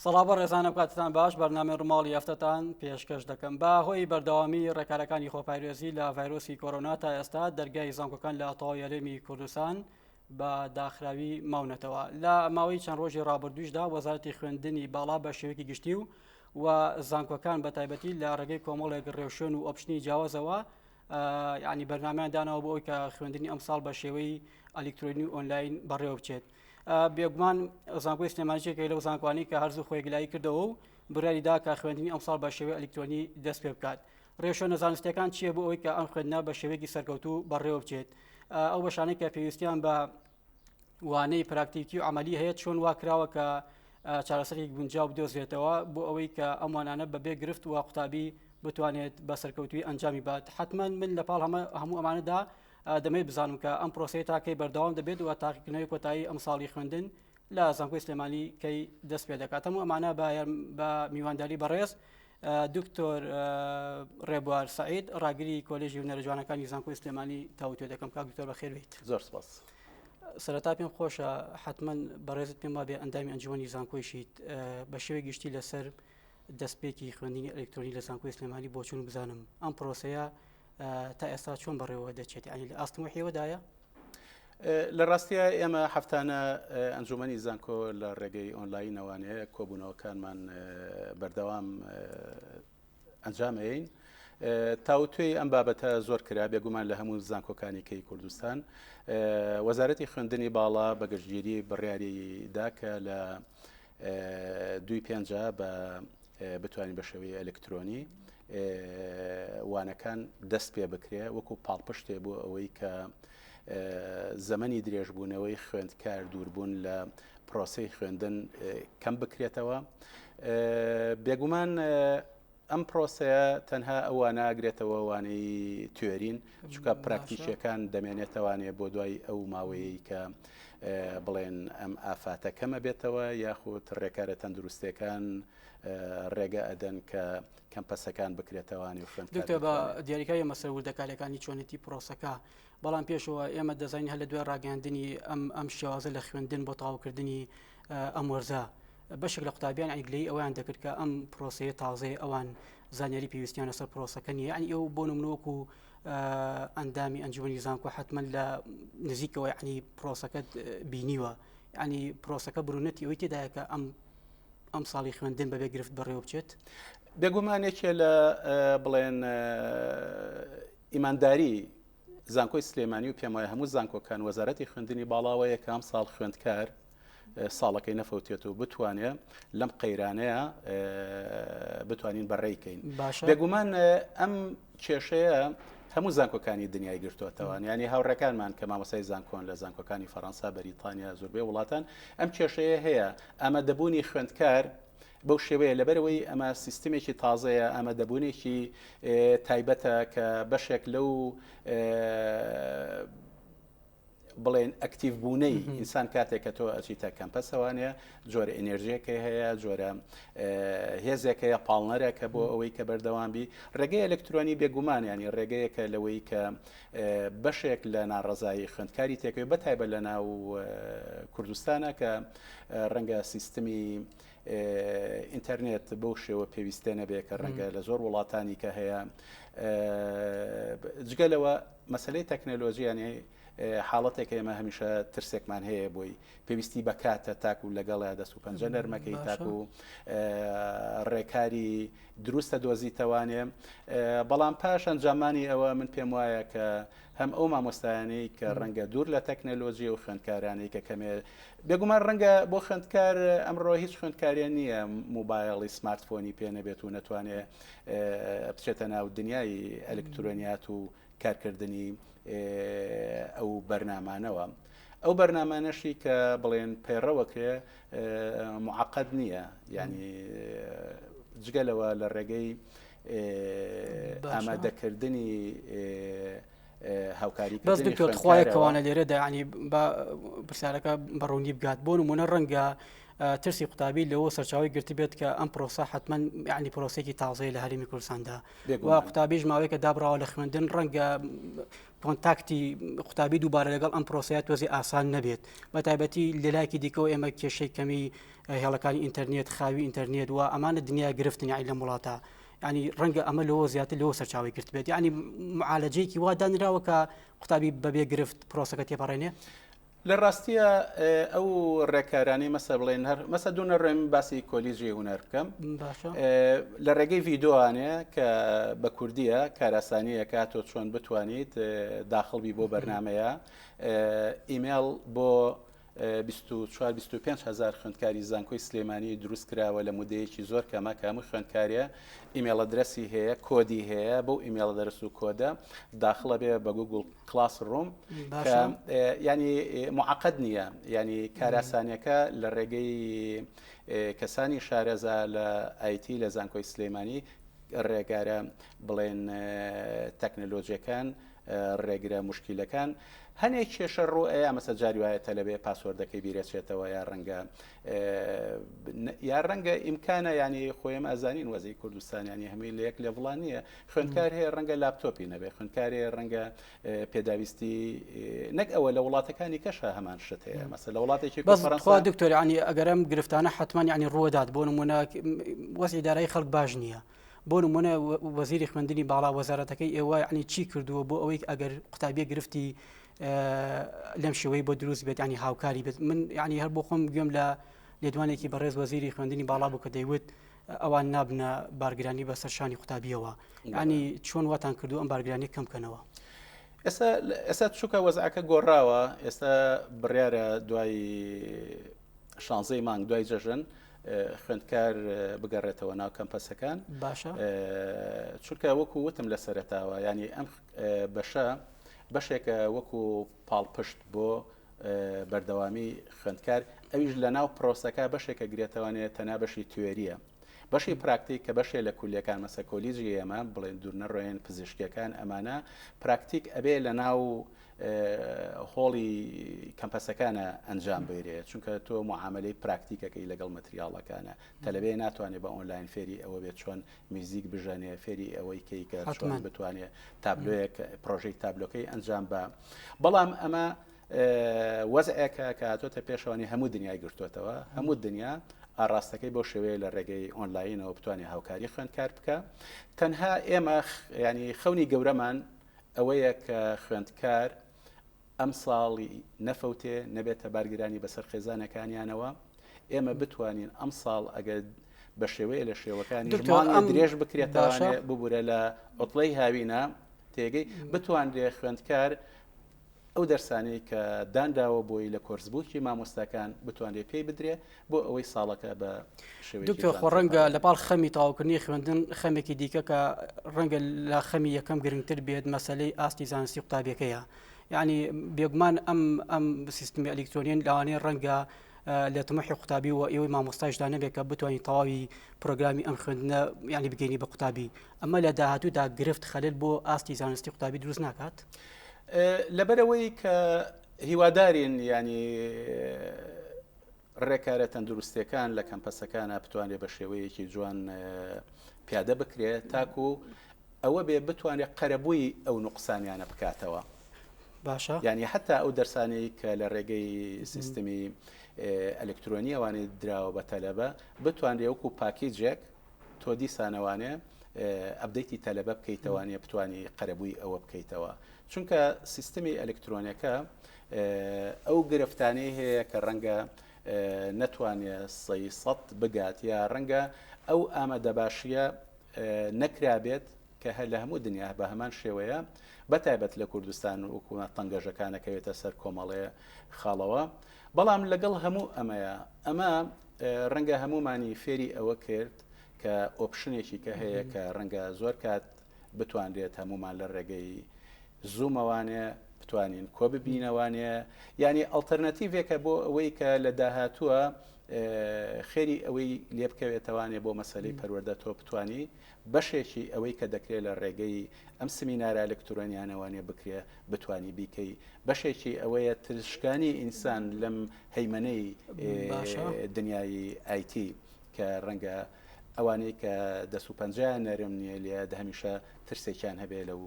سڵاو بەڕێزان ئەم کاتتان باش بەرنامەی ڕووماڵی هەفتەتان پێشکەش دەکەم بە هۆی بەردەوامی ڕێکارەکانی خۆپارێزی لە ڤایرۆسی کۆرۆنا تا ئێستا دەرگای زانکۆکان لە تەواوی هەرێمی کوردستان بە داخراوی ماونەتەوە لە ماوەی چەند ڕۆژی ڕابردووشدا وەزارەتی خوێندنی باڵا بە شێوەیەکی گشتی و و زانکۆکان بە تایبەتی لە ڕێگەی کۆمەڵێک ڕێوشوێن و option ی جیاوازەوە ینی بەرنامیان داناوە بۆ ئەوی کە خوێندنی ئەمساڵ بە شێوەی ئەلیکترۆنی و ئۆنلاین بەڕێوە بچێت. بێگومان زانکۆی سلێمانی یەکێکە لەو زانکۆانەی کە هەرزوو خۆی یەکلایی کردەوە و بڕیاری دا کە خوێندنی ئەمساڵ بە شێوەی ئەلیکترۆنی دەست پێ بکات ڕێوشوێنە زانستیەکان چییە بۆ ئەوەی کە ئەم خوێندنە بە شێوەیەکی سەرکەوتوو بەڕێوە بچێت ئەو بەشانەی کە پێویستیان بە وانەی پراکتیکی و عملی هەیە چۆن وا کراوە کە چارەسەرێکی گونجاو بدۆزرێتەوە بۆ ئەوەی کە ئەم وانانە بەبێ گرفت و قوتابی بتوانێت بە سەرکەوتوی ئەنجامی بات حتمما من لە پاڵ هەموو ئەمانەدا دەمەوێت بزانم کە ئەم پرۆسەیە تا کەی بەردەوام دەبێت و تاقیکردنەوەی کۆتایی ئەمساڵی خوێندن لە زانکۆی سلێمانی کەی دەست پێ دەکات هەموو ئەمانە بە میوانداری بەڕێز دکتۆر ڕێبوار سعید ڕاگری کۆلێژی هونەرە جوانەکانی زانکۆی سلێمانی تاوتوێ دەکەم کاک دکتۆر بەخێربێیت زۆر سپاس. سەرەتا پێم خۆشە حتمما بەڕێزت پێم وابێ ئەندامی ئەنجومەنی زانکۆیشیت بە شێوەی گشتی لەسەر دەستپێکی خوێندنی ئەلکترۆنی لە زانکۆی سلێمانی بۆچون بزانم ئەم پرۆسەیە تا ئێستا چۆن بەڕێوە دەچێت یانی لە ئاست تموحیەوەدایە؟ لە ڕاستیا ئێمە هەفتانە ئەنجومەنی زانکۆ لە ڕێگەی ئۆنلاینەوانێ کۆبوونەوەکانمان بەردەوام ئەنجامەین تاوتوێی ئەم بابەتە زۆر کرا بێگومان لە هەموو زانکۆکانی کەی کوردستان وەزارەتی خوێندنی باڵا بە گشتگیری بڕیاری دا کە لە دووی پێنجە بە بتوانین بە شێوەی ئەلکترۆنی وانەکان دەست پێ بکرێ وەکو پاڵپشتێ بۆ ئەوەی کە زەمەنی درێژبوونەوەی خوێندکار دووربوون لە پرۆسەی خوێندن کەم بکرێتەوە بێگومان ئەم پرۆسەیە تەنها ئەو وانە ئەگرێتەوە وانەی تیۆرین چونکە پراکتیکیەکان دەمێنێتەوانێ بۆ دوای ئەو ماوەیەی کە بڵێن ئەم ئافاتە کەمە بێتەوە یاخود ڕێکارە تەندروستەکان ڕێگە ئەدەن کە کەمپەسەکان بکرێتەوانی و خوێندکار دکتۆر بە دیاریکراوی مەسەر وردەکاریەکانی چۆنێتی پرۆسەکە بەڵام پێشەوە ئێمە دەزانین هەر لە دوای ڕاگەیاندنی ئەم ئەم شێوازە لە خوێندن بۆ تەواوکردنی ئەم وەرزە بەشێک لە قوتابیان یانی گلەیی ئەوەیان دەکرد کە ئەم پرۆسەیە تازەیە ئەوان زانیاری پێویستیان لەسەر پرۆسەکە نییە یعنی ئەو بۆ نمونە وەکو ئەندامی ئەنجومەنی زانکۆ حتمما لە نزیکەوە یعنی پرۆسەکەت بینیوە یعنی پرۆسەکە برونەتی ئەوەی تێدایە کە ئەم ئەم ساڵی خوێندن بەبێ گرفت بەڕێوە بچێت بێگومان یەکێ لە بڵێن ئیمانداری زانکۆی سلێمانی و پێم وایە هەموو زانکۆکان وەزارەتی خوێندنی باڵاوەیە کە ئەم ساڵ خوێندکار ساڵەکەی نەفەوتێت و بتوانێ لەم قەیرانەیە بتوانین بەڕێی کەین بێگومان ئەم کێشەیە هەموو زانکۆکانی دنیای گرتوتەوە ینی هاوڕەکانمان کە مامۆسای زانکۆن لە زانکۆکانی فەەنسا بەریتانیا زۆربەی وڵاتان ئەم کێشەیە هەیە ئامادەبوونی خوێندکار بەو شێوەیە لەبەرەوەی ئەمە سیستمێکی تازەیە ئامادەبوونێکی تایبەتە کە بەشێک لەو بڵێن ئەکتیڤ بوونەی ئینسان کاتێک کە تۆ ئەچیتە کەمپەسەوانە جۆرە ئەنێرژیەکەی هەیە جۆرە هێزێک هەیە پاڵنەرێکە بۆ ئەوەی کە بەردەوام بی ڕێگەی ئەلکترۆنی بێگومان ینی ڕێگەیەکە لەوەی کە بەشێک لە ناڕەزایی خوێندکاری تێکەوێت بە تایبەت لە ناو کوردستانە کە ڕەنگە سیستمی ئینتەرنێت بەو شێوە پێویستە نەبێ کە ڕەنگە لە زۆر وڵاتانی کە هەیە جگە لەوە مەسلەی تەکنەلۆژیانێ حاڵەتێک ئێمە هەمیشە ترسێکمان هەیە بۆی پێویستی بە کاتە تاکو لەگەڵە دەست و پەنجە نەرمەکەی تاکو ڕێکاری دروستە دۆزیتەوانێ بەڵام پاش ئەنجامانی ئەوە من پێم وایە کە هەم ئەو مامۆستایانەی کە ڕەنگە دوور لە تەکنەلۆژی و خوێندکارانەی کە کەمێ بێگومان ڕەنگە بۆ خوێندکار ئەمڕۆ هیچ خوێندکارێ نییە موبایلی سمارتفۆنی پێ نەبێت و نەتوانێ بچێتە ناو دنیای ئەلکترۆنیات و کارکردنی ئەو بەرنامانەوە. ئەو بەرنامانەشی کە بڵێن پەیڕەوەکرێ معقد نییە ینی جگە لەوە لە ڕێگەی ئامادەکردنی هاوکاری بەس دکتۆر خوایە کەوانە لێرەدا ینی بە پرسیارەکە بەڕوونی بگات بۆ نمونە ڕەنگە. ترسی قوتابی لەوە سەرچاوی گرتبێت کە ئەم پرۆسە حتمما یعنی پرۆسێکی تازەیە لە هەرێمی کوردستاندا و قوتابیش ماوەیەکە دابراوە لە خوێندن ڕەنگە contact ی قوتابی دووبارە لەگەڵ ئەم پرۆسەیە تۆزی ئاسان نەبێت بە تایبەتی لەلایەکی دیکەوە ئێمە کێشەی کەمی هێڵەکانی ئینتەرنێت خاوی ئینتەرنێت و ئەمانە دنیا گرفتن یاعی لەم وڵاتە ینی ڕەنگە ئەمە لەوە زیاتر لەوە سەرچاوی گرت بێت ینی معالەجەیەکی وا دانراوە کە قوتابی بەبێ گرفت پرۆسەکە تێپەڕێنێ لە ڕاستیە ئەو ڕێکارانەی مەسە بڵێن هەر مەسە دوو نەڕێم باسی کۆلیژی هونەر بکەم لە ڕێگەی ڤیدۆوانێ کە بە کوردیە کاراسانیەکە تۆ چۆن بتوانیت داخڵبی بۆ بەرنمەیە ئیمێڵ بۆ 24 25 هزار خوندکاری زانکۆی سلێمانی دروست کراوە لە مدەیەکی زۆر کەمە کە هەموو خوێندکارە email address ی هەیە کۆدی هەیە بەو email address و کۆدە داخڵە بێ بە Google Classroom کە ینی معقد نییە ینی کاراسانیەکە لە ڕێگەی کەسانی شارەزا لە IT لە زانکۆی سلەیمانی ڕێگارە بڵێن تەکنەلۆجیەکان ڕێگرە مشکلەکان هەنێک کێشە ڕوو ئەیا مەسە جاری وایە تەلەبێ password ەکەی بیرەچێتەوە یا ڕەنگە یا ڕەنگە ئیمکانە ینی خۆیم ئەزانین وەزی کوردستان ینی هەمووی لە یەک level ا نییە خوێندکار هەیە ڕەنگە لاپتۆپی نەبێ خوێندکار هەیە ڕەنگە پێداویستی نەک ئەوە لە وڵاتەکانی کەشە هەمان شت هەیە مەسە لە وڵاتێکی بەس فەرەنسا دکتۆر ینی ئەگەرم گرفتانە حتمما ینی ڕووەدات بۆ نمونە وەزعی دارایی خەڵک باش نییە بۆ نمونە وەزیری خوێندنی باڵا وەزارەتەکەی ئێوە ینی چی کردووە بۆ ئەوەی ئەگەر قوتابیە گرفتی لەم شێوەی بۆ دروست بێت ینی هاوکاری بێت من ینی هەر بۆ خۆم گوێم لە لێدوانێکی بەڕێز وەزیری خوێندنی باڵا بوو کە دەیوت ئەوان نابنە بارگرانی بەسەر شانی قوتابیەوە ینی چۆن واتان کردو ئەم بارگرانی کەم بکەنەوە؟ ئێستا ئێستا چووکە وەزعەکە گۆڕاوە ئێستا بڕیارە دوای شانزەی مانگ دوای جەژن خوێندکار بگەڕێتەوە ناو کەمپەسەکان باشە چونکە وەکو وتم لە سەرەتاوە ینی ئەم بەشە بەشێکە وەکو پاڵپشت بۆ بەردەوامی خوێندکار ئەویش لە ناو پرۆسەکە بەشێکە گرێتەوانێ تەنها بەشی تیۆریە بەشی پراکتیک کە بەشێ لە کولیەکان مەسە کۆلیجی ئێمە بڵێن دوور نەڕۆێن پزیشکیەکان ئەمانە پراکتیک ئەبێ لە ناو هۆڵی کەمپەسەکانە ئەنجام بێرێ چونکە تۆ معاملەی پراکتیکەکەی لەگەڵ مەتریاڵەکانە تەلەبێ ناتوانێت بە ئۆنلاین فێری ئەوە بێت چۆن میوزیک بژەنێ فێری ئەوەی کەی کە چۆن بتوانێت تابلۆیەک پرۆژەی تابلۆکەی ئەنجام بە بەڵام ئەمە وەزعێکە کە هاتۆتە پێشەوانی هەموو دنیای گرتوێتەوە هەموو دنیا ئاراستەکەی بۆ شێوەیە لە ڕێگەی ئۆنلاینەوە بتوانێت هاوکاری خوێندکار بکە تەنها ئێمە ینی خەونی گەورەمان ئەوەیە کە خوێندکار ئەمساڵی نەفەوتێ نەبێتە بارگرانی بەسەر خێزانەکانیانەوە ئێمە بتوانین ئەمساڵ ئەگەر بە شێوەیە لە شێوەکانی مانگی درێژ بکرێتەوانێ ببوورە لە عوتڵەی هاوینە تێگەی بتوانرێ خوێندکار ئەو دەرسانەی کە دانراوە بۆی لە course book ی مامۆستاکان بتوانرێت پێی بدرێ بۆ ئەوەی ساڵەکە بە شێوەیەکی دکتۆر خۆ ڕەنگە لە پاڵ خەمی تەواوکردنی خوێندن خەمێکی دیکە کە ڕەنگە لە خەمی یەکەم گرنگتر بێت مەسلەی ئاستی زانستی قوتابیەکەیە یعنی بێگومان ئەم ئەم سیستمی ئەلیکترۆنیان لەوانەیە ڕەنگە لە تمحی قوتابی و ئێوەی مامۆستایشدا نەبێت کە بتوانین تەواوی پرۆگرامی ئەم خوێندنە ینی بگەینی بە قوتابی ئەمە لە داهاتوودا گرفت خەلل بۆ ئاستی زانستی قوتابی دروست ناکات؟ لەبەرەوەی کە هیوادارین ینی ڕێکارە تەندروستیەکان لە کەمپەسەکانە بتوانێت بە شێوەیەکی جوان پیادە بکرێت تاکو ئەوە بێ بتوانێت قەرەبووی ئەو نوقسانیانە بکاتەوە. باشە یعنی حتا ئەو دەرسانەی کە لە ڕێگەی سیستمی ئەلکترۆنیەوانێ دراوە بە تەلەبە بتوانرێ وەکو package ێک تۆ دیسانەوانێ update ی تەلەبە بکەیتەوانێ بتانی قەرەبووی ئەوە بکەیتەوە چونکە سیستمی ئەلکترۆنەکە ئەو گرفتانەی هەیە کە ڕەنگە نەتوانێ سەی سەد بگات یا ڕەنگە ئەو ئامادەباشیە نەکرابێت کە هەر لە هەموو دنیا بە هەمان شێوەیە بە تایبەت لە کوردستان و وەکوە تەنگەژەکانەکەوێتە سەر کۆمەڵێ خاڵەوە بەڵام لەگەڵ هەموو ئەمەیە ئەمە ڕەنگە هەمومانی فێری ئەوە کرد کە option ێکی کە هەیە کە ڕەنگە زۆر کات بتوانرێت هەمومان لە ڕێگەی Zoom ەوانێ بتوانین کۆ ببینەوانێ یعنی ئەڵتەرناتیڤێکە بۆ ئەوەی کە لە داهاتووە. خێری ئەوەی لێ بکەوێتەوانێ بۆ مەسەلەی پەروەردە تۆ بتانی بەشێکی ئەوەی کە دەکرێت لە ڕێگەی ئەم سمینارە ئەلکترۆنیانەوانێ بکرێ بتانی بیکەی بەشێکی ئەوەیە ترشکانی ئینسان لەم هەیمەنەی دنیای ئایتی کە ڕەنگە ئەوانەی کە دەست و پەنجەیان نەرم نییە لێ هەمیشە ترسێکیان هەبێ لەو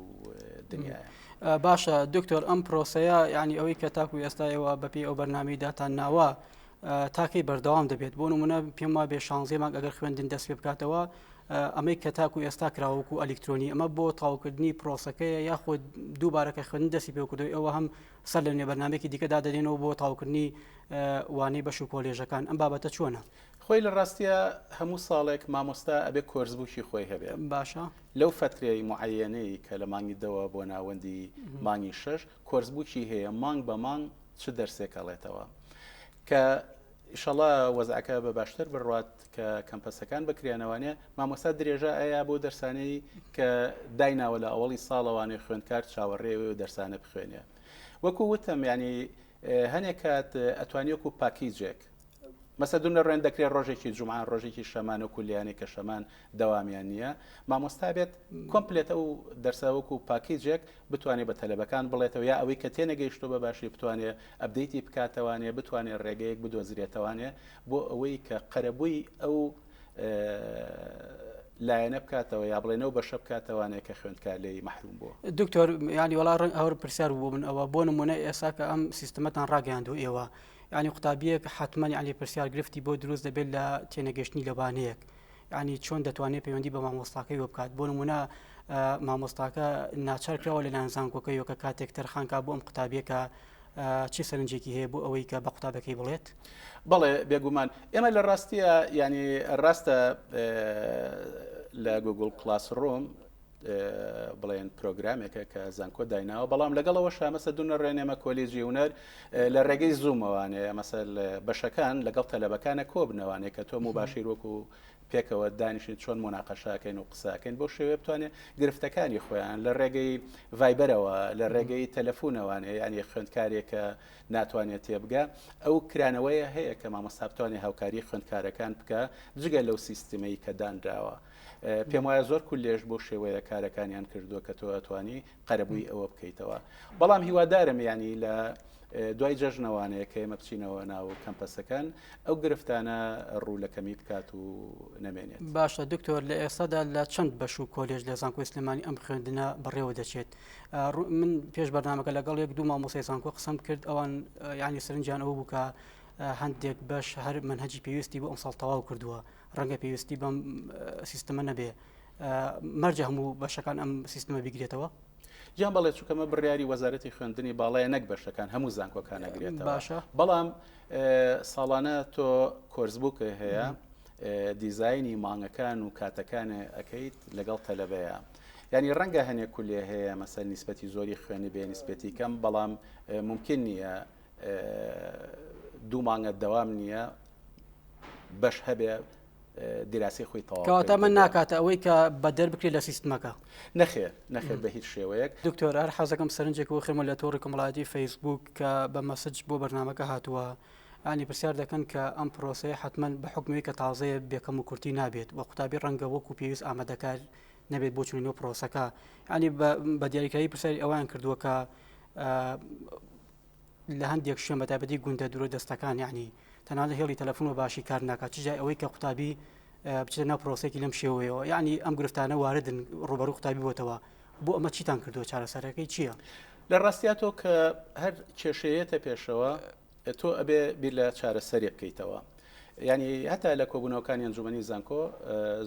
دنیاە. باشە دکتۆر ئەم پرۆسەیە یعنی ئەوەی کە تاکو ئێستا ئێوە بەپی ئەو بەرنامی داتان ناوە تاکەی بەردەوام دەبێت بۆ نمونە پێم وا بێ شانزێ مانگ ئەگەر خوێندن دەست پێ بکاتەوە ئەمەی کە تاکو ئێستا کراوەکو ئەلیکترۆنی ئەمە بۆ تاوکردنی پرۆسەکەیە یاخود دووبارە کە خوێندن دەستی پێ کردو ئەوە هەم سەر لە نوێ بەرنمێکی دیکە دادەنێنەوە بۆ تاوکردنی وانەی بەش و کۆلێژەکان ئەم بابەتە چۆنە؟ خۆی لە ڕاستیا هەموو ساڵێک مامۆستا ئەبێ course book ی خۆی هەبێ باشە لەو فەترەی معەیەنەی کە لە مانگی دەوە بۆ ناوەندی مانگی شەش course book ی هەیە مانگ بە مانگ چ دەرسێک ئەڵێتەوە کە ئیشەڵا وەزعەکە بە باشتر بڕوات کە کەمپەسەکان بکرێنەوانێ مامۆستا درێژە ئەیا بۆ دەرسانەی کە دایناوە لە ئەوەڵی ساڵەوانێ خوێندکار چاوەڕێوێ و دەرسانە بخوێنێ وەکو وتم ینی هەنێک کات ئەتوانی وەکو پاکیجێک مەسە دوو نەڕێن دەکرێت ڕۆژێکی جومعان ڕۆژێکی شەمان و کولیانێک کە شەمان دەوامیان نییە مامۆستا بێت complete ئەو دەرسە وەکو پاکیجێک بتوانێت بە تەلەبەکان بڵێتەوە یا ئەوەی کە تێنەگەیشتۆ بە باشی بتوانێت update ی بکاتەوانێ بتوانێت ڕێگەیەک بدۆزرێتەوانێ بۆ ئەوەی کە قەرەبووی ئەو لایەنە بکاتەوە یا بڵێنەوە بەشە بکاتەوانێ کە خوێندکار لێی مەحروم بووە. دکتۆر یانی وەڵا ڕەنگ ئەوە پرسیار بوو بۆ من ئەوە بۆ نمونە ئێستا کە ئەم سیستەمەتان ڕاگەیاندووە ئێوە یانی قوتابیەک حتمما یانی پرسیار گرفتی بۆ دروست دەبێت لە تێنەگەشتنی لە وانەیەک یانی چۆن دەتوانێت پەیوەندی بە مامۆستاکەی بکات بۆ نمونە مامۆستاکە ناچار کراوە لەلایەن زانکۆکەیەوە کە کاتێک تەرخانکا بۆ ئەم قوتابیەکە چی سەرنجێکی هەیە بۆ ئەوەی کە بە قوتابەکەی بڵێت؟ بەڵێ بێگومان ئێمە لە ڕاستیە ینی ڕاستە لە Google Classroom بڵێن پرۆگرامێکە کە زانکۆ دایناوە بەڵام لەگەڵەوە شامەسە دوونە ڕێنێمە کۆلێجی هونەر لە ڕێگەی Zoom ەوانێ مەسەل بەشەکان لەگەڵ تەلەبەکانە کۆبنەوانێ کە تۆ موباشیر وەکو پێکەوە دانیشین چۆن موناقەشاکەین و قساکەین بۆ شێوێ بتوانێت گرفتەکانی خۆیان لە ڕێگەی Viber ەوە لە ڕێگەی تەلەفۆنەوانێ یعنی خوێندکارێکە ناتوانێت تێبگا ئەو کرانەوەیە هەیە کە مامۆستا بتوانێت هاوکاری خوێندکارەکان بکە جگە لەو سیستمەی کە دانراوە. پێم وایە زۆر کولێژ بۆ شێوەیە کارەکانیان کردووە کە تۆ ئەتوانی قەرەبووی ئەوە بکەیتەوە بەڵام هیوادارم ینی لە دوای جەژنەوانەیە کە ئێمە بچینەوە ناو کەمپەسەکان ئەو گرفتانە ڕوو لە کەمی بکات و نەمێنێت. باشە دکتۆر لە ئێستادا لە چەند بەش و کۆلێژ لە زانکۆی سلێمانی ئەم خوێندنە بەڕێوە دەچێت من پێش بەرنامەکە لەگەڵ یەک دوو مامۆستای زانکۆ قسەم کرد ئەوان یعنی سەرنجیان ئەوە بوو کە هەندێک بەش هەر مەنهەجی پێویستی بۆ ئەمساڵ تەواو کردووە ڕەنگە پێویستی بەم سیستمە نەبێ مەرجە هەموو بەشەکان ئەم سیستمە بیگرێتەوە؟ گیان بەڵێ چونکە ئەمە بڕیاری وەزارەتی خوێندنی باڵایە نەک بەشەکان هەموو زانکۆکان ئەگرێتەوە باشە بەڵام ساڵانە تۆ course book هەیە دیزایانی مانگەکان و کاتەکان ئەەکەیت لەگەڵ تەلەبەیە ینی ڕەنگە هەنێک کولێ هەیە مەسەر نیسبەتی زۆری خوێنی بێ نیسبەتی کەم بەڵام ممکن نییە دوو مانگە دەوام نییە بەش هەبێ دیراسی خۆی تەواو کەواتە ئەمە ناکاتە ئەوەی کە بەدەر بکرێت لە سیستمەکە؟ نەخێر نەخێر بە هیچ شێوەیەک. دکتۆر هەر حەزەکەم سەرنجێک بخەمە لە تۆڕی کۆمەڵایەتی فەیسبوک کە بە message بۆ بەرنامەکە هاتووە ئانی پرسیار دەکەن کە ئەم پرۆسەیە حتمما بە حکومی کە تازەیە بێکەم و کورتی نابێت و قوتابی ڕەنگە وەکو پێویست ئامادەکار نەبێت بۆ چوونەوە پرۆسەکە ینی بە دیاریکایی پرسیاری ئەوان کردووە کە لە هەندێک شوێن بەتایبەتی گوندە دوورە دەستەکان یعنی تەنانەت هێڵی تەلەفۆن بە باشی کار ناکات چ جای ئەوەی کە قوتابی بچێتە ناو پرۆسەیەکی لەم شێوەیەوە یعنی ئەم گرفتانە واردن ڕوبەڕوو قوتابی بۆتەوە بۆ ئەمە چیتان کردووە چارەسەرەکەی چییە؟ لە ڕاستیا تۆ کە هەر کێشەیەتە پێشەوە تۆ ئەبێ بیر لە چارەسەرێ بکەیتەوە. ینی هەتا لە کۆبوونەوەکانی ئەنجومەنی زانکۆ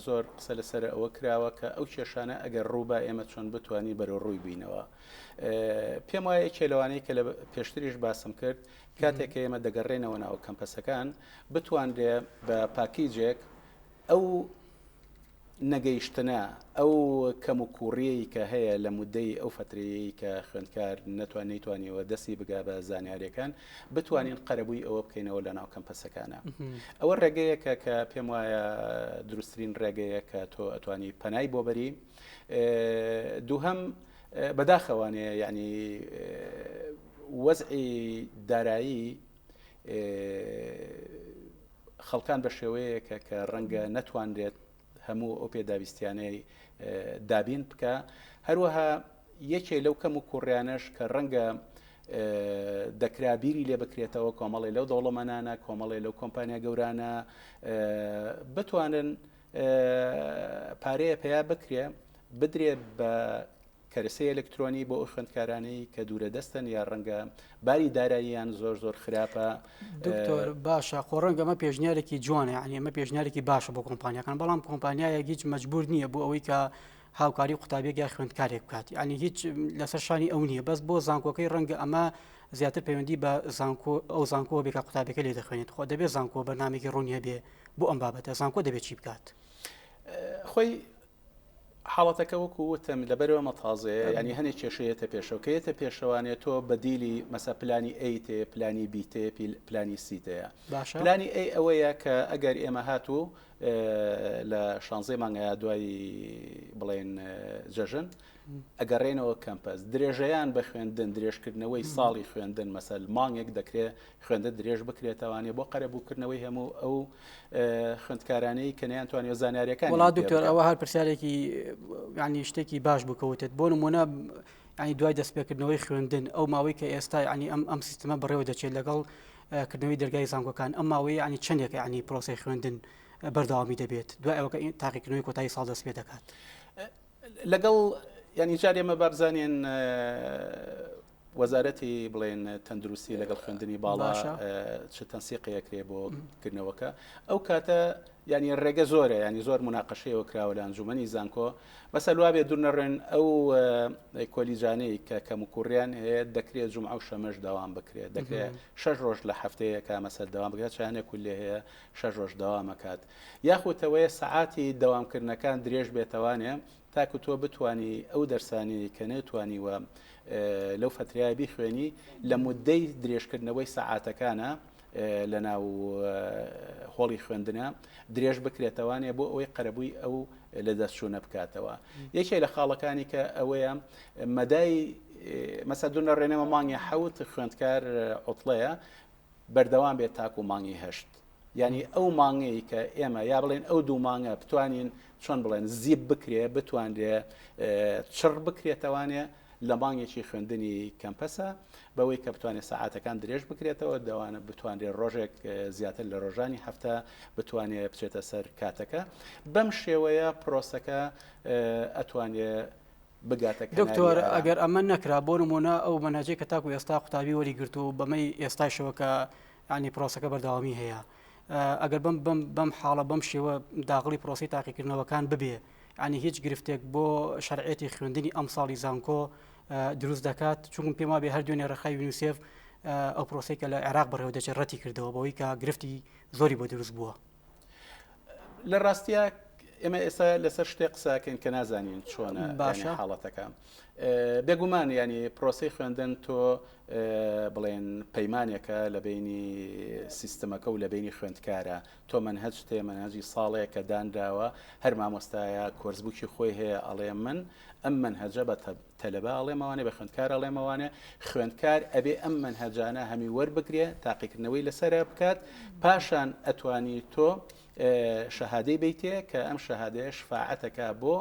زۆر قسە لەسەر ئەوە کراوە کە ئەو کێشانە ئەگەر ڕووبا ئێمە چۆن بتوانین بەرەو ڕووی بینەوە. پێم وایە یەکێ لەوانەی کە لە پێشتریش باسم کرد کاتێک کە ئێمە دەگەڕێنەوە ناو کەمپەسەکان بتوانرێ بە پاکیجێک ئەو نەگەیشتنە ئەو کەم و کوڕیەی کە هەیە لە مدەی ئەو فترەیە کە خوێندکار نەتوان نەیتوانیەوە دەستی بگا بە زانیاریەکان بتوانین قەرەبووی ئەوە بکەینەوە لە ناو کەمپەسەکانە ئەوە ڕێگەیەکە کە پێم وایە دروستترین ڕێگەیە کە تۆ ئەتوانی پەنای بۆ بەری دووهەم بەداخەوانێ یعنی وەزعی دارایی. خەڵکان بە شێوەیەکە کە ڕەنگە نەتوانرێت هەموو ئەو پێداویستیانەی دابین بکە. هەروەها یەکێ لەو کەم و کوڕیانەش کە ڕەنگە دەکرا بیری لێ بکرێتەوە کۆمەڵێ لەو دەوڵەمەنانە کۆمەڵێ لەو کۆمپانیا گەورانە بتوانن پارەیە پەیا بکرێ بدرێ بە کەرەسەی ئەلکترۆنی بۆ ئەو خوێندکارانەی کە دوورە دەستن یا ڕەنگە باری داراییان زۆر زۆر خراپە. دکتۆر باشە خۆ ڕەنگە ئەمە پێشنیارێکی جوانە یعنی ئەمە پێشنیارێکی باشە بۆ کۆمپانیاکان بەڵام کۆمپانیایەک هیچ مەجبور نییە بۆ ئەوەی کە هاوکاری قوتابیەک یا خوێندکارێک بکات یعنی هیچ لەسەر شانی ئەو نییە بەس بۆ زانکۆکەی ڕەنگە ئەمە زیاتر پەیوەندی بە زانکۆ ئەو زانکۆ بێ کە قوتابیەکە لێ دەخوێنێت خۆ دەبێت زانکۆ بەرنامێکی ڕوونی هەبێ بۆ ئەم بابەتە زانکۆ دەبێت چی بکات؟ خۆی حاڵەتەکە وەکو وتم لەبەرەوە مە تازەیە ینی هەنێک کێشەیەتە پێشەوە کە یەتە پێشەوانێ تۆ بەدیلی مەسە پلانی A تێ پلانی B تێ پلانی C تەیە پلانی A ئەوەیە کە ئەگەر ئێمە هاتوو لە شانزەی مانگەیە دوای بڵێن جەژن ئەگەڕێنەوە کەمپەس درێژەیان بە خوێندن درێژکردنەوەی ساڵی خوێندن مەسەل مانگێک دەکرێت خوێندن درێژ بکرێتەوانێ بۆ قەرەبووکردنەوەی هەموو ئەو خوێندکارانەی کە نەیانتوانیوە زانیاریەکان وڵا دکتۆر ئەوە هەر پرسیارێکی ینی شتێکی باش بکەوتێت بۆ نمونە ینی دوای دەستپێکردنەوەی خوێندن ئەو ماوەی کە ئێستا ینی ئەم ئەم سیستمە بەڕێوە دەچێت لەگەڵ کردنەوەی دەرگای زانکۆکان ئەم ماوەی ینی چەندێک ینی پرۆسی خوێندن بەردەوامی دەبێت دوای ئەوە تاقیکردنەوەی کۆتایی ساڵ دەست پێ دەکات لەگەڵ ینی جارێ ئێمە بابزانین وەزارەتی بڵێن تەندروستی لەگەڵ خوێندنی باڵا چ تەنسیقی ئەکرێ بۆ کردنەوەکە ئەو کاتە ینی ڕێگە زۆرە ینی زۆر مناقەشەیەوە کراوە لە ئەنجومەنی زانکۆ بەسە وابێ دوور نەڕێن ئەو کۆلیجانەی کە کەم و کوڕیان هەیە دەکرێت جمعە و شەمەش داوام بکرێت دەکرێت شەش ڕۆژ لە هەفتەیەکە مەسەر دەوام بکرێت چیانە کولێ هەیە شەش ڕۆژ دەوامەکات یاخوتەوەیە سەعاتی دەوامکردنەکان درێژ بێتەوانێ تاکو تۆ بتوانی ئەو دەرسانەی کە نەتوانیوە لەو فەترەیە بیخوێنی لە مودەی درێژکردنەوەی سەعاتەکانە لە ناو هۆڵی خوێندنە درێژ بکرێتەوانێ بۆ ئەوەی قەرەبووی ئەو لە دەستچوونە بکاتەوە یەکێ لە خاڵەکانی کە ئەوەیە مەدای مەسە دوونە ڕێنەمە مانگی حەوت خوێندکار عوتڵەیە بەردەوام بێت تاکو مانگی هەشت یانی ئەو مانگەی کە ئێمە یا بڵێن ئەو دوو مانگە بتوانین چۆن بڵێن زیب بکرێ بتوانرێ چڕ بکرێتەوانێ لە مانگێکی خوێندنی کەمپەسە بەوەی کە بتوانێت سەعاتەکان درێژ بکرێتەوە دەوانە بتوانرێت ڕۆژێک زیاتر لە ڕۆژانی هەفتە بتوانێت بچێتە سەر کاتەکە بەم شێوەیە پرۆسەکە ئەتوانێ بگاتە کەناری دکتۆر ئارام. ئەگەر ئەمە نەکرا بۆ نمونە ئەو مەنهەجەی کە تاکو ئێستا قوتابی وەری گرتووە و بەمەی ئێستایشەوە کە یانی پرۆسەکە بەردەوامی هەیە ئەگەر بەم بەم بەم حاڵە بەم شێوە داغڵی پرۆسی تاقیکردنەوەکان ببێ یانی هیچ گرفتێک بۆ شەرعێتی خوێندنی ئەم ساڵی زانکۆ دروست دەکات چونکم پێم وابێ هەر دوێنێ ڕێکخراوی یونیسێف ئەو پرۆسەی کە لە عێراق بەڕێوە دەچێت ڕەتی کردەوە بەوەی کە گرفتی زۆری بۆ دروست بووە. لە ڕاستیا ئێمە ئێستا لەسەر شتێک قساکەین کە نازانین چۆنە باشە حاڵەتەکە بێگومان ینی پرۆسی خوێندن تۆ بڵێن پەیمانێکە لە بینی سیستمەکە و لە بینی خوێندکارە تۆ منهج تێ منهجی ساڵەیە کە دانراوە هەر مامۆستایە کۆرسبووکی خۆی هەیە ئەڵێ من ئەم منهجە بە تەلەبە ئەڵێمەوانێ بە خوێندکار ئەڵێمەوانێ خوێندکار ئەبێ ئەم مەنهەجانە هەمی وەربگرێ تاقیکردنەوەی لەسرە بکات پاشان ئەتوانی تۆ شەهادەی بیتێ کە ئەم شەهادەیە شفاعەتەکە بۆ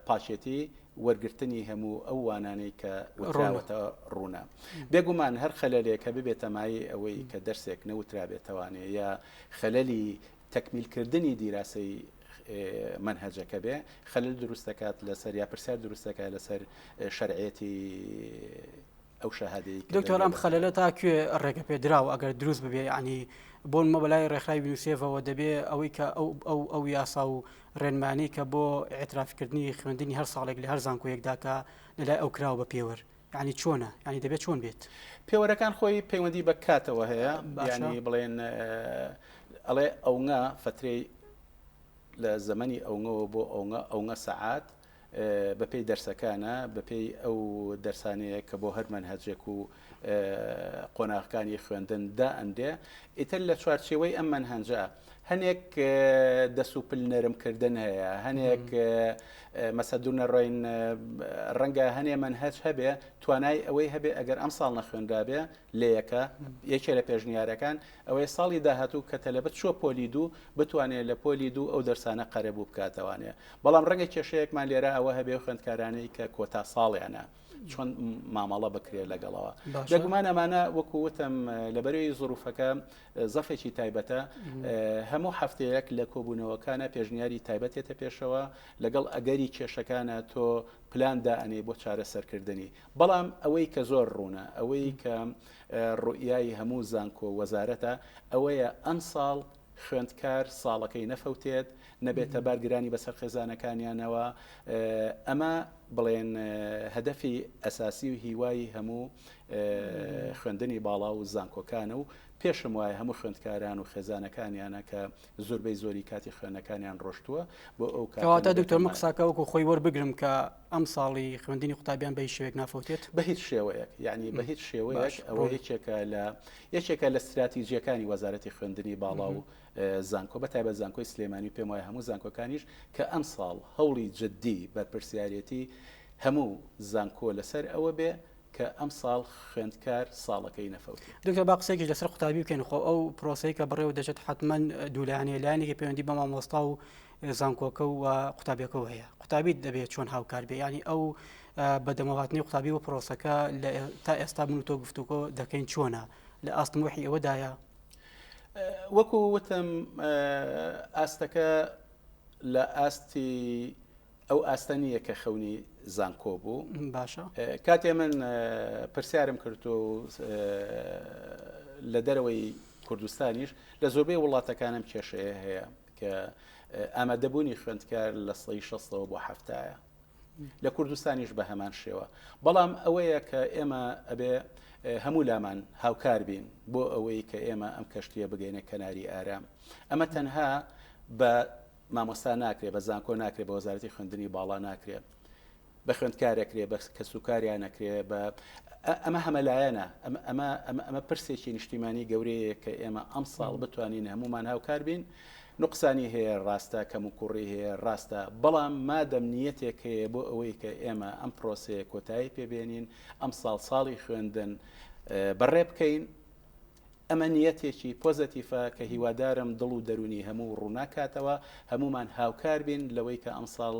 پاکێتی وەرگرتنی هەموو ئەو وانانەی کە وتراوەتە ڕوونە بێگومان هەر خەلەلێک کە ببێتە مایەی ئەوەی کە دەرسێک نەوترابێتەوانێ یا خەلەلی تەکمیلکردنی دیراسەی مەنهەجەکە بێ خەلل دروست دەکات لەسەر یا پرسیار دروست دەکات لەسەر شەرعیەتی ئەو شەهادەی کە دکتۆر ئەم خەلەلە تا کوێ ڕێگە پێدراوە ئەگەر دروست ببێ یعنی بۆ نمە بەلای ڕێکخراوی یونیسێفەوە دەبێ ئەوەی کە ئەو ئەو ئەو یاسا و ڕێنمانی کە بۆ ئیعترافکردنی خوێندنی هەر ساڵێک لە هەر زانکۆیەکدا کە لەلای ئەو کراوە بە پێوەر یعنی چۆنە یعنی دەبێت چۆن بێت؟ پێوەرەکان خۆی پەیوەندی بە کاتەوە هەیە ینی بڵێن ئەڵێ ئەونگە فترەی لە زەمەنی ئەونگەوە بۆ ئەونگە ئەونگە سەعات بەپێی دەرسەکانە بەپێی ئەو دەرسانەیە کە بۆ هەر مەنهەجێک و قۆناغەکانی خوێندن دائەنرێ ئیتر لە چوارچێوەی ئەم مەنهەنجە. هەنێک دەس و پل نەرمکردن هەیە هەنێک مەسە دوور نەڕۆین ڕەنگە هەنێ مەنهەج هەبێ توانای ئەوەی هەبێ ئەگەر ئەم ساڵ نەخوێنرابێ لە یەکە یەکێ لە پێشنیارەکان ئەوەی ساڵی داهاتوو کە تەلەبە چووە پۆلی دوو بتوانێت لە پۆلی دوو ئەو دەرسانە قەرەبوو بکاتەوانێ بەڵام ڕەنگە کێشەیەکمان لێرە ئەوە هەبێ خوێندکارانەی کە کۆتا ساڵیانە چۆن مامەڵە بکرێت لەگەڵەوە بێگومان ئەمانە وەکو وتم لەبەرەوەی زروفەکە زەفێکی تایبەتە هەموو هەفتەیەک لە کۆبوونەوەکانە پێشنیاری تایبەتێتە پێشەوە لەگەڵ ئەگەری کێشەکانە تۆ پلان دائەنێی بۆ چارەسەرکردنی بەڵام ئەوەی کە زۆر ڕوونە ئەوەی کە ڕوئیای هەموو زانکۆ وەزارەتە ئەوەیە ئەمساڵ خوێندکار ساڵەکەی نەفەوتێت، نەبێتە بارگرانی بەسەر خێزانەکانیانەوە، ئەمە بڵێن هەدەفی ئەساسی و هیوای هەموو خوێندنی باڵا و زانکۆکانە و پێشم وایە هەموو خوێندکاران و خێزانەکانیانە کە زۆربەی زۆری کاتی خوێندنەکانیان ڕۆشتووە بۆ ئەو کاتە کەواتە نەبێتە دکتۆر من مایە. قسەکە وەکو خۆی وەربگرم کە ئەمساڵی خوێندنی قوتابیان بە هیچ شێوەیەک نافەوتێت؟ بە هیچ شێوەیەک، یەعنی بە هیچ شێوەیەک باش ئەوە ڕوونە. یەکێکە لە یەکێکە لە ستراتیجییەکانی وەزارەتی خوێندنی باڵا و زانکۆ بە تایبەت زانکۆی سلێمانی و پێم وایە هەموو زانکۆکانیش کە ئەمساڵ هەوڵی جددی بەرپرسیارێتی هەموو زانکۆ لەسەر ئەوە بێ کە ئەمساڵ خوێندکار ساڵەکەی نەفەوتێ. دکتۆر با قسەیەکیش لەسەر قوتابی بکەین خۆ ئەو پرۆسەی کە بەڕێوە دەچێت حەتمەن دوولایەنەیە لایەنێکی پەیوەندی بە مامۆستا و زانکۆکە و قوتابیەکەوە هەیە قوتابی دەبێت چۆن هاوکار بێ ینی ئەو بەدەمەواتنی قوتابی و پرۆسەکە تا ئێستا من و تۆ گفتوگۆ دەکەین چۆنە لە ئاست موحی ئەوەدایە؟ وەکو وتم ئاستەکە لە ئاستی ئەو ئاستە نییە کە خەونی زانکۆ بوو باشە کاتێ من پرسیارم کرد و لە دەرەوەی کوردستانیش لە زۆربەی وڵاتەکانم کێشەیە هەیە کە ئامادەبوونی خوێندکار لە سەی شەستەوە بۆ هەفتایە لە کوردستانیش بە هەمان شێوە بەڵام ئەوەیە کە ئێمە ئەبێ هەموو لامان هاوکار بین بۆ ئەوەی کە ئێمە ئەم کەشتیە بگەینە کەناری ئارام ئەمە تەنها بە مامۆستا ناکرێ بە زانکۆ ناکرێ بە وەزارەتی خوێندنی باڵا ناکرێ بە خوێندکارەکرێ بە کەسوکاریان نەکرێ بە ئەمە هەمەلایەنە ئەمە ئەمە پرسێکی نیشتیمانی گەورەیە کە ئێمە ئەمساڵ بتوانین هەمومان هاوکار بین نوقسانی هەیە ڕاستە کەموکوڕی هەیە ڕاستە بەڵام مادەم نیەتێک هەیە بۆ ئەوەی کە ئێمە ئەم پرۆسەیە کۆتایی پێبێنین ئەمساڵ ساڵی خوێندن بەڕێ بکەین ئەمە نیەتێکی پۆزەتیفە کە هیوادارم دڵ و دەروونی هەموو ڕووناکاتەوە، هەموومان هاوکار بین لەوەی کە ئەمساڵ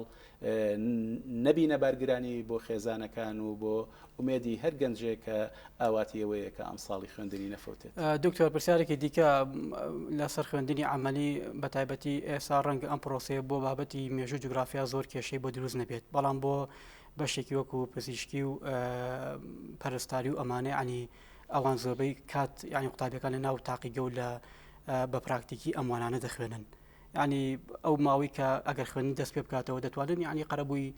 نەبینە بارگرانی بۆ خێزانەکان و بۆ ئومێدی هەر گەنجێک کە ئاواتی ئەوەیە کە ئەمساڵی خوێندنی نەفەوتێت. دکتۆر پرسیارێکی دیکە لەسەر خوێندنی عەمەلی بە تایبەتی ئێستا ڕەنگە ئەم پرۆسەیە بۆ بابەتی مێژوو جوگرافیا زۆر کێشەی بۆ دروست نەبێت بەڵام بۆ بەشێکی وەکو پزیشکی و پەرستاری و ئەمانە ینی ئەوان زۆربەی کات یانی قوتابیەکان لە ناو تاقیگە و لە بە پراکتیکی ئەم وانانە دەخوێنن ینی ئەو ماوەی کە ئەگەر خوێندن دەست پێ بکاتەوە دەتوانن ینی قەرەبووی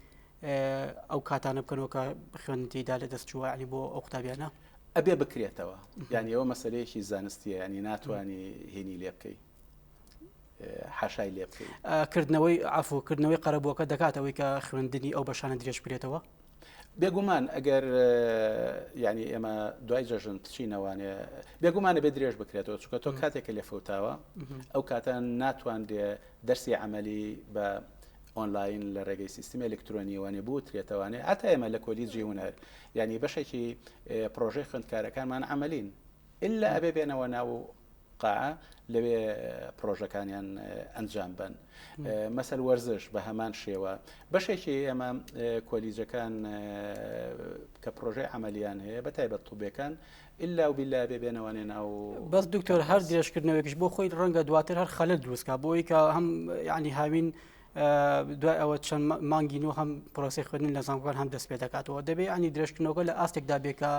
ئەو کاتانە بکەنەوە کە خوێندن تێیدا لە دەست چووە ینی بۆ ئەو قوتابیانە ئەبێ بکرێتەوە یعنی ئەوە مەسلەیەکی زانستیە ینی ناتوانانی هینی لێ بکەی حاشای لێ بکەی کردنەوەی عفو کردنەوەی قەرەبووەکە دەکاتەوەی کە خوێندنی ئەو بەشانە درێژ بکرێتەوە بێگومان ئەگەر یعنی ئێمە دوای جەژن بچینەوانێ بێگومانە بێ درێژ بکرێتەوە چونکە تۆ کاتێکە لێ فەوتاوە ئەو کاتە ناتوانرێ دەرسی عملی بە ئۆنلاین لە ڕێگەی سیستمی ئەلکترۆنیوانێ بوترێتەوانێ هەتا ئێمە لە کۆلیجی هونەر یعنی بەشێکی پرۆژەی خوێندکارەکانمان عملین ئللا ئەبێ بێنەوە ناو قاعە لەوێ پرۆژەکانیان ئەنجام بن مەسەل وەرزش بە هەمان شێوە بەشێکی ئێمە کۆلیجەکان کە پرۆژەی عملیان هەیە بە تایبەت طوبەکان ئللا و بیلا بێ بێنەوانێ ناو بەس دکتۆر هەر درێژکردنەوەیش بۆ خۆی ڕەنگە دواتر هەر خەلل دروستکە بۆی کە هەم ینی هاوین دوای ئەوە چەند مانگی نۆ هەم پرۆسی خوێندن لە زانکۆکان هەم دەست پێ دەکاتەوە دەبێ ینی درێژکردنەوەکە لە ئاستێکدا بێ کە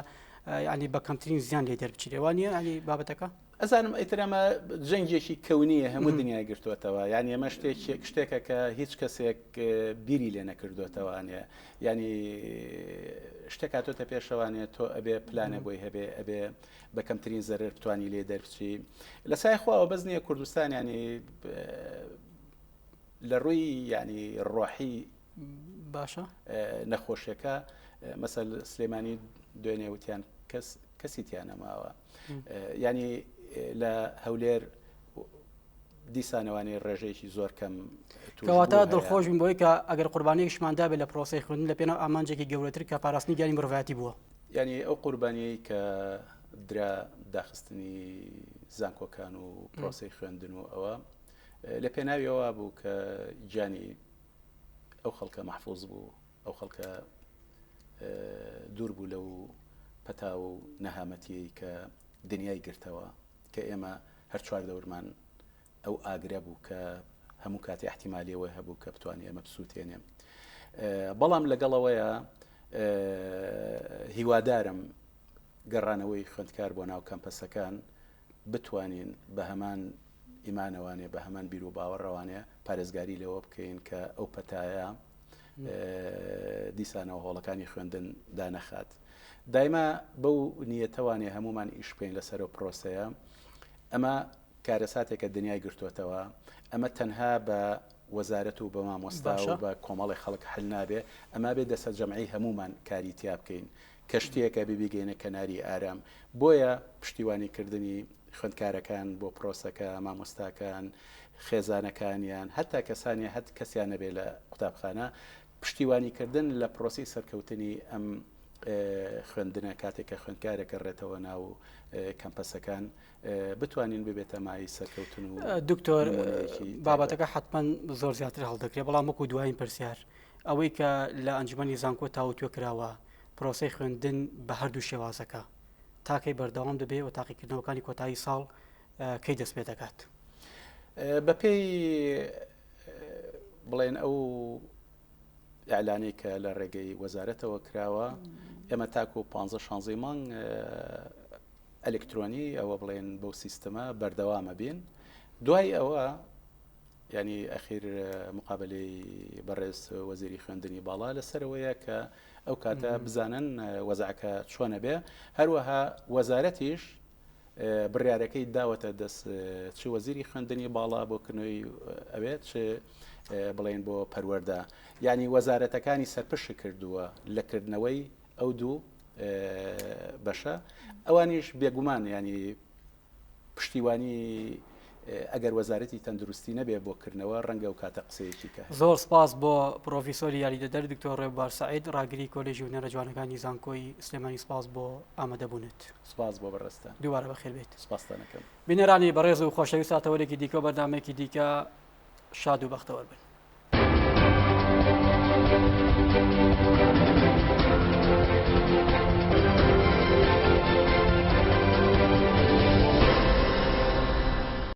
ینی بە کەمترین زیان لێ دەربچیرێ وانە ینی بابەتەکە ئەزانم ئیتر ئەمە جەنگێکی کەونیە هەموو دنیای گرتووەتەوە یعنی ئەمە شتێک شتێکە کە هیچ کەسێک بیری لێ نەکردوێتەوانێ ینی شتێک هاتۆتە پێشەوانێ تۆ ئەبێ پلانە بۆی هەبێ ئەبێ بە کەمترین زەرەر بتانی لێ دەربچی لە سای خواوە بەس نییە کوردستان ینی لە ڕووی ینی ڕۆحی باشە نەخۆشیەکە مەسەل سلێمانی دوێنێ وتیان کەس کەسی تیانەماوە ینی لە هەولێر دیسانەوانێ ڕێژەیەکی زۆر کەم کەواتە دڵخۆش بین بۆی کە ئەگەر قوربانیەکیشمان دابێت لە پرۆسەی خوێندن لە پێناو ئامانجێکی گەورەتر کە پاراستنی گیانی مرۆڤایەتی بووە. یانی ئەو قوربانیەی کە درا داخستنی زانکۆکان و پرۆسەی خوێندن و ئەوە لە پێناوی ئەوە بوو کە گیانی ئەو خەڵکە مەحفوز بوو ئەو خەڵکە دوور بوو لەو پەتا و نەهامەتیەی کە دنیای گرتەوە کە ئێمە هەر چواردەورمان ئەو ئاگرە بوو کە هەموو کاتی احتیمالی ئەوەی هەبوو کە بتوانێ ئێمە بسووتێنێ. بەڵام لەگەڵەوەیە هیوادارم گەڕانەوەی خوێندکار بۆ ناو کەمپەسەکان بتوانین بە هەمان ئیمانەوانێ بە هەمان بیر و باوەڕەوانێ پارێزگاری لەوە بکەین کە ئەو پەتایە دیسانەوە هۆڵەکانی خوێندن دانەخات. دایما بەو نیەتەوانێ هەمومان ئیش بکەین لەسەر ئەو پرۆسەیە. ئەمە کارەساتێکە دنیای گرتۆتەوە، ئەمە تەنها بە وەزارەت و بە مامۆستا و بە کۆمەڵی خەڵک حل نابێ، ئەمە بێ دەسە جەمعی هەمومان کاری تیا بکەین. کەشتیەکە بێ بیگەینە کەناری ئارام. بۆیە پشتیوانی کردنی خوێندکارەکان بۆ پرۆسەکە، مامۆستاکان، خێزانەکانیان، هەتا کەسانی هەت کەسیان نەبێ لە قوتابخانە، پشتیوانی کردن لە پرۆسەی سەرکەوتنی ئەم خوێندنە کاتێک کە خوێندکارێک گەڕێتەوە ناو کەمپەسەکان بتوانین ببێتە مایەی سەرکەوتن و دکتۆر بابەتەکە حتمما زۆر زیاتر هەڵدەکرێت بەڵام وەکو دوایین پرسیار ئەوەی کە لە ئەنجومی زانکۆ تاوتوێ کراوە پرۆسی خوێندن بە هەردوو شێوازەکە تاکەی بەردەوام دەبێ و تاقیکردنەوەکانی کۆتایی ساڵ کەی دەست پێ دەکات بەپێی بڵێن ئەو ئیعلانەی کە لە ڕێگەی وەزارەتەوە کراوە ئێمە تاکو پ شانزەی مانگ ئەلکترۆنی ئەوە بڵێن بەو سیستمە بەردەوامە بین دوای ئەوە ینی ئەخیر مقابلەی بەڕێز وەزیری خوێندنی باڵا لەسەرەوەیە کە ئەو کاتە بزانن وەزعەکە چۆنە بێ هەروەها وەزارەتیش بڕیارەکەی داوەتە دەست چ وەزیری خوێندنی باڵا بۆ کردنەوەی ئەوێ چ بڵێن بۆ پەروەەردە یعنی وەزارەتەکانی سەرپشک کردووە لە کردنەوەی ئەو دوو بەشە ئەوانیش بێگومان ینی پشتیوانی ئەگەر وەزارەتی تەندروستی نەبێ بۆ کردنەوە ڕەنگە و کاتە قسەیەکی کە زۆر سپاس بۆ پرۆفیسۆری یاریدەدەر دکتۆر ڕێبوار سەعید ڕاگری کۆلێژی هونەرە جوانەکانی زانکۆی سلێمانی سپاس بۆ ئامادەبوونت. سپاس بۆ بەڕێزتان. دووبارە بەخێر بێیت. سپاستان ئەکەم. بینەرانی بەڕێز و خۆشەویست تا تەوەرێکی دیکە و بەرنامەیەکی دیکە شاد و بەختەوەر بن.